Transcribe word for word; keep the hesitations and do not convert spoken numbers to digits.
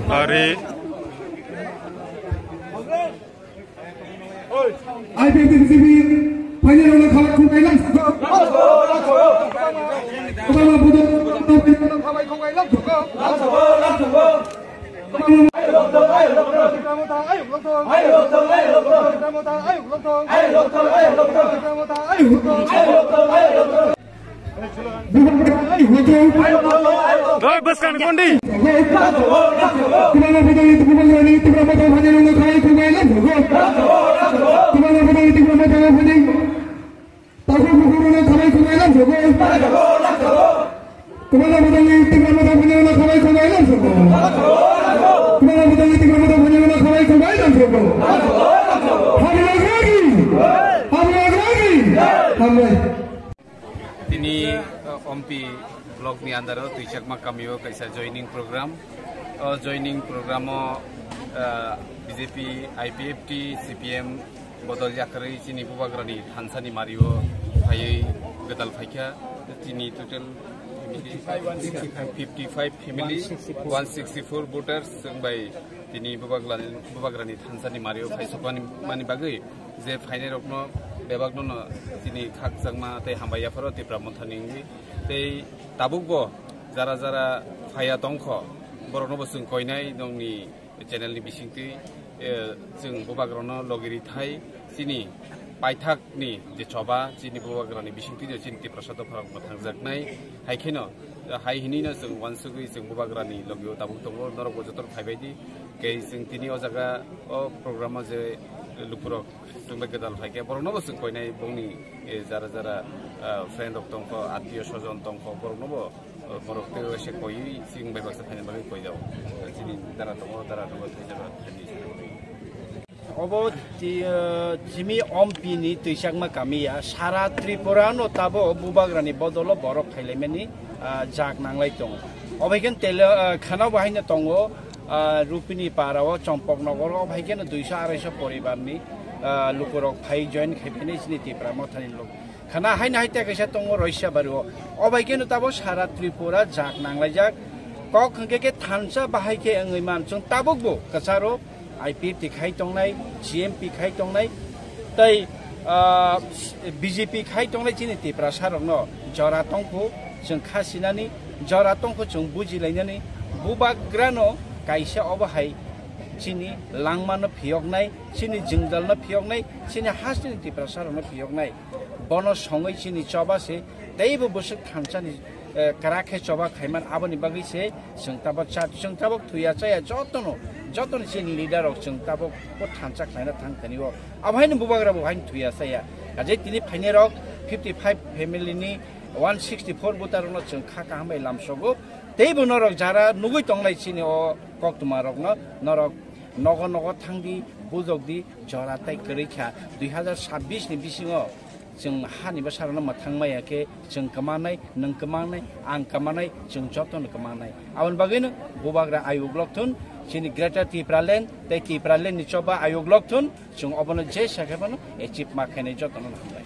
Are. I P F T C P, final round khalai khumbai lang. Kwbangma budok, final round khalai khumbai lang. Oi, bwskang kondi. Hambai. Tini, uh, Ompi block ni under o Tuichakma kami o kaisa joining program. O joining program o, uh, B J P, I P F T, C P M bodol yakarwi chini bubagrani thansa ni mari o phaiwi gwdal phaikha. Tini total fifty-five families, one sixty-four voters chwng bai tini bubagrani, bubagrani thansa ni mari o phaisokmani, mani bagwi je phainai rokno bebakno no chini khakchangma tei hambai yapharo Tipra Mothani wngwi. Tei tabukbo jara jara phaiya tongkho, borokno bo chwng koinai nongni channel ni bisingtwi, eh, chwng bubagrano logi rithai chini paithakni je choba chini bubagrani bisingtwi no chini Tiprasa dopharok mwthangjaknai. Hai kheno, hai hinwi no chwng uansugwi chwng bubagrani logi o tabuk tongo, norok bo jotono phaibai di. Kei chwng tini o jaga o program o je lukurok chwng bai gwdal phaikhe, borokno bo chwng koinai, bongni, eh, jara jara, ah, friend rok tongkho, attiyo sojon tongkho, borokno bo, eh, borok tei waisa koiwi chwng bai baksa phaina bagwi koijao. Chini dara tongo, dara tongo, tei jara thani. Obo ti-, eh, Jimi Ompi ni Tuichakma kami ya, sara Tripura no tabo bubagrani bodolo borok phailaimani, ah, jak nanglai tongo. Obo hai khe tele, ah, khana bo haino tongo, ah, Rupini para o, Chompok Nogor o, obo hai kheno duiso araiso poribar ni, ah, lukurok phai join khai phini chini Tipra Mothani lok. Khana haino hai tei kaisa tongo Roisabari o. Obo hai kheno tabo sara Tripura jak nanglaijak. Kok hwnkhe khe thansa bahai khe wngwi man. Chwng tabuk bo kwcharo I P F T khai tongnai, G M P khai tongnai, tei, ah, B J P khai tongnai chini Tiprasa rokno jora tongkhu chwng kha sinani, jora tongkhu chwng bujilainani, bubagrano kaisa obo hai chini langmano phiyoknai, chini jwngjalno phiyoknai, chini hasteni Tiprasa rokno phiyoknai. Bono songwi chini choba se teibo bwswk thansani, eh, kwrak khe choba khaiman, aboni bagwi se chwng tabok cha, chwng tabok thuya chaya jotono, jotono chini leader rok chwng tabok bo thansa khlaina thang thani o. Abo haino bubagra bo haino thuya chaya. Ajai tini phainai rok fifty five family ni one sixty four voter rokno chwng kha kaham bai lamsogo. Teibo norok jara nugwi tongnai chini o koktwma rokno, norok nogo nogo thangdi, bujokdi, jora tei kwrwi kha. Dui hazar sabbish ni bisingo chwng hani bwsarokno mwthang maya khe chwng kwmanai, nwng kwmanai, ang kwmanai, chwng jotono kwmanai. Aboni bagwino bubagra ayuk lokthun, chini Greater Tipraland tei Tipraland ni choba ayuk lokthun, chwng obono je sakhe phano achieve ma khainai jotono hambai.